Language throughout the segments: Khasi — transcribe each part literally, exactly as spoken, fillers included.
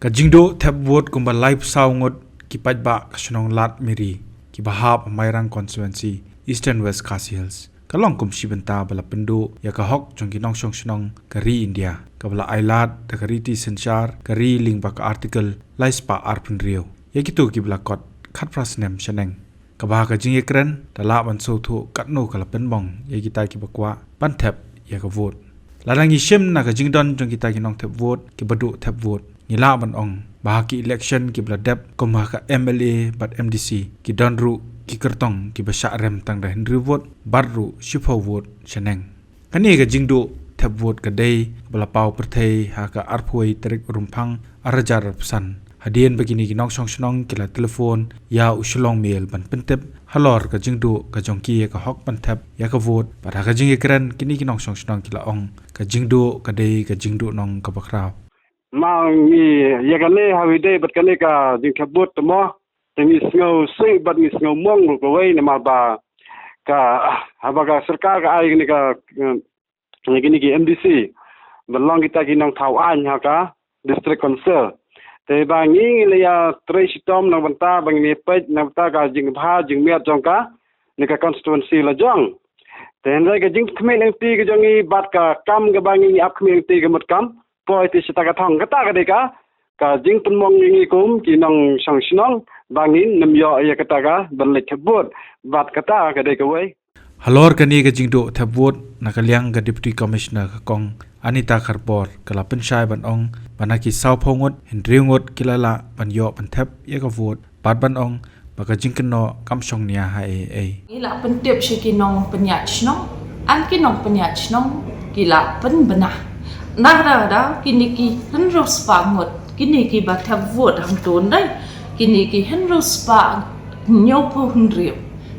Ka jingduh thep vote kumba laiphew saw ngut ki paidbah ka shnong Lad Miri, kiba hap ha Mairang constituency, Eastern West Khasi Hills, ka long kum shi bynta ba la pynduh ïa ka hok jong ki nongshong shnong ka ri India, kaba la ailad da ka riti synshar ka ri lyngba ka Article lai spah arphew hynriew ïa kito kiba la kot khatphra snem shaneng. Kaba ha ka jingïakren, da lah ban sngewthuh katno ka la pynbong ïa kita kiba kwah ban thep ïa ka vote. Lada ngi shim na ka jingdon jong kita ki nongthep vote kiba duh thep vote, ngi lah ban ong ba ha ki election kiba la dep, kum ha ka M L A bad M D C, ki don ruh ki kyrtong kiba shah rem tang da hynriew vote bad ruh shiphew vote shaneng. Kane ka jingduh thep vote ka dei ba la paw pyrthei ha ka arphew tarik Rymphang arhajar arphew san, hadien ba kine ki nongshong shnong ki la telephone ïa u Shillong Mail ban pyntip halor ka jingduh ka jong ki ïa ka hok ban thep ïa ka vote. Bad ha ka jingïakren, kine ki nongshong shnong ki la ong ka jingduh ka dei ka jingduh nong kaba khraw. Ma ngi ïa kane, ha wi dei bad kane ka jingthep vote te mo, te ngi sngew sih bad ngi sngew mong ruh kawei, namar ba ka, haba ka sorkar ka ai kane ka, eh, kine ki M D C ban long kita ki nongthaw aiñ ha ka District Council. Te ba ngi, ngi la ïa trei shitom na ka bynta ba ngin ïa peit na ka bynta ka jingbha jingmiat jong kane ka constituency la jong. Te hynrei ka jingkhmih lynti ka jong ngi bad ka kam kaba ngi ap khmih lynti, ka mut kam poi te shata ka thong, kata ka dei ka, ka jingpynmong ïa ngi kum ki nongshong shnong ba ngin nym ïoh ïa kata ka ban leit thep vote. Bad kata ka dei kawei. Halor kane ka jingduh thep vote, na ka liang ka Deputy Commissioner ka Kong Anita Kharpor ka la pynshai ban ong ba na ki sawphew ngut, hynriew ngut ki la lah ban ïoh ban thep ïa ka vote, bad ban ong ba ka jingkynnoh kam shong nia ha ei ei. Ngi la pyntip sha ki nongpynïaid shnong, ar ki nongpynïaid shnong ki la pynbna. Na ka daw kine ki hynriew spah ngut, kine kiba thep vote hangto, hynrei kine ki hynriew spah hynñiewphew hynriew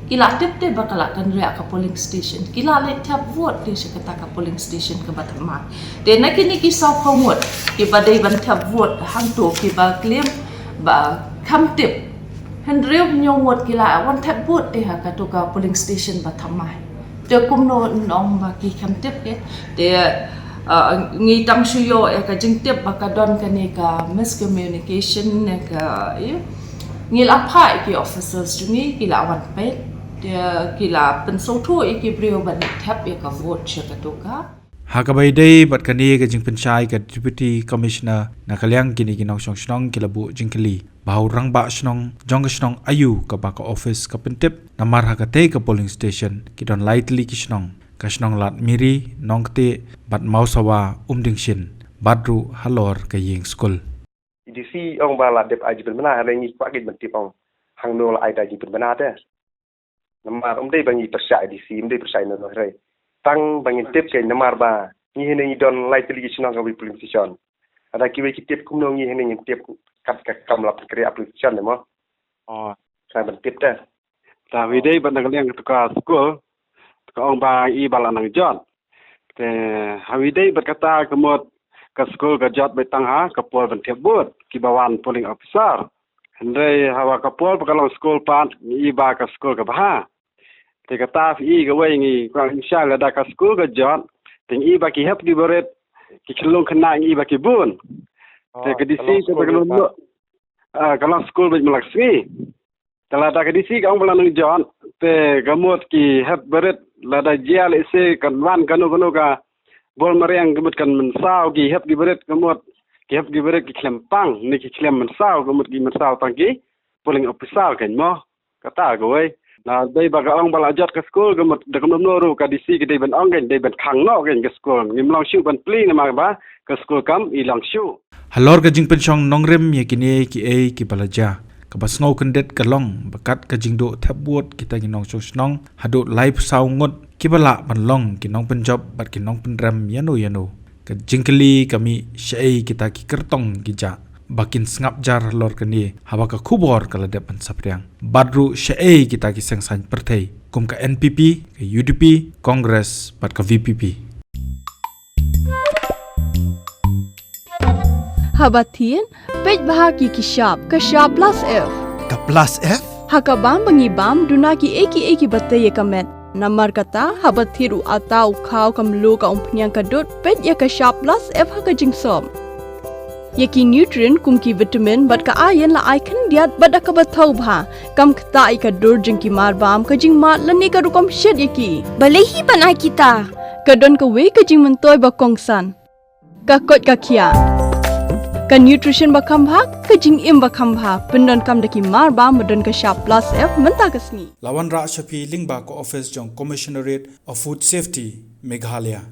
ki la tip te ba ka la kynriah ka polling station, ki la leit thep vote te sha kata ka polling station kaba thymmai. Te na kine ki sawphew ngut kiba dei ban thep vote hangto, kiba claim ba kham tip, hynriew hynñiew ngut ki la wan thep vote te ha kato ka polling station ba thymmai. Te kumno yn ong ba ki kham tip? Te, uh, ngi tang shu ïoh ïa ka jingtip ba ka don kane ka miscommunication ne ka, ïa. Ngi la phah ïa ki officers jong ngi, ki la wan peit, te ki la pynsngewthuh ïa ki briew ban thep ïa ka vote sha kato ka. Ha kaba ïadei bad kane ka jingpynshai ka Deputy Commissioner, na ka liang kine ki nongshong shnong ki la buh jingkylli ba ha u rangbah shnong jong ka shnong aïu kaba ka office ka pyntip, namar ha katei ka polling station ki don lai tylli ki shnong, ka shnong Lad Miri, Nongktieh bad Mawsawa, Umdingshin, bad ruh halor ka ïing skul. D C ong ba la dep ai jingpynbna, hynrei ngi kwah ka jingpyntip, ong hangno la ai da jingpynbna te. Namar ym dei ba ngi pyrshah D C, ym dei pyrshah ino ino, hynrei tang ba ngin tip kein, namar ba ngi hangne ngi don lai tylli ki shnong kawei polling station. Lada kiwei ki tip kumno ngi hangne ngin tip kat ka kam la pynkhreh polling station ne mo. Oh. Sa ban tip te. Te ha wi dei bad na ka liang kata ka skul, te ka ong ba i ba la nang jot. Te ha wi dei bad kata ka mut ka skul ka jot beit tang ha ka por ban thep vote kiba wan polling officer. Hynrei haba ka por ba ka long skul pat, i ba ka skul ka bha. Te kata phi i kawei, ngi kwah ngi shai, lada ka skul ka jot, te ngi i ba ki hep ki barit, ki khyllung khynnah ngi i ba ki bun. Te ka D C ka ba ka long, ah, ka long skul beit man la ka sngi. Te lada ka D C ka ong ba la nang jot, te ka mut ki hep barit, lada jia lehse kan wan kano kano ka bor mariang, ka mut kan mynsaw ki hep ki barit, ka mut ki hep ki barit ki khlem pang ne ki khlem mynsaw, ka mut ki mynsaw tang ki polling officer kein mo. Kata kawei. Na dei ba ka ong ba la jot ka skul, ka mut da kumno kumno ruh ka D C ka dei ban ong kein, dei ban khang noh kein ka skul. Ngim long shuh ban plie namar ba ka skul kam i long shuh. Halor ka jingpynshong nongrim ïa kine kiei kiba la jia, kaba sngew kyndit ka long ba kat ka jingduh thep vote kita ki nongshong shnong haduh laiphew saw ngut kiba lah ban long ki nongpynjop bad ki nongpynrem ïano ïano. Ka jingkylli ka mih, shaei kita ki kyrtong ki jah ba kin sngap jar halor kane haba ka khubor ka la dep ban saphriang? Bad ruh shaei kita ki seng saiñ pyrthei kum ka N P P, ka U D P, Congress bad ka V P P? Haba thied, peit bha ki ki shap, ka shap plus F. Ka plus F? Ha ka bam ba ngi bam, duna kiei kiei kiba tei ïa ka met. Namar kata, haba thied u atta, u khaw, ka mluh, ka umphniang, ka dud, peit ïa ka shap plus F ha ka jingsop. Ïa ki nutrient kum ki vitamin bad ka iron la ai khyndiat bad da kaba thaw bha. Kam ktah ïa ka dur jong ki marbam, ka jingmad lane ka rukom shet ïa ki. Balei hi ban ai kita? Ka don kawei ka jingmyntoi ba kongsan. Ka koit ka khiah. Ka nutrition ba kham bha, ka jingim ba kham bha. Pyndonkam da ki marbam ba don ka shap plus F mynta ka sngi. La wanrah sha phi lyngba ka office jong Commissionerate of Food Safety, Meghalaya.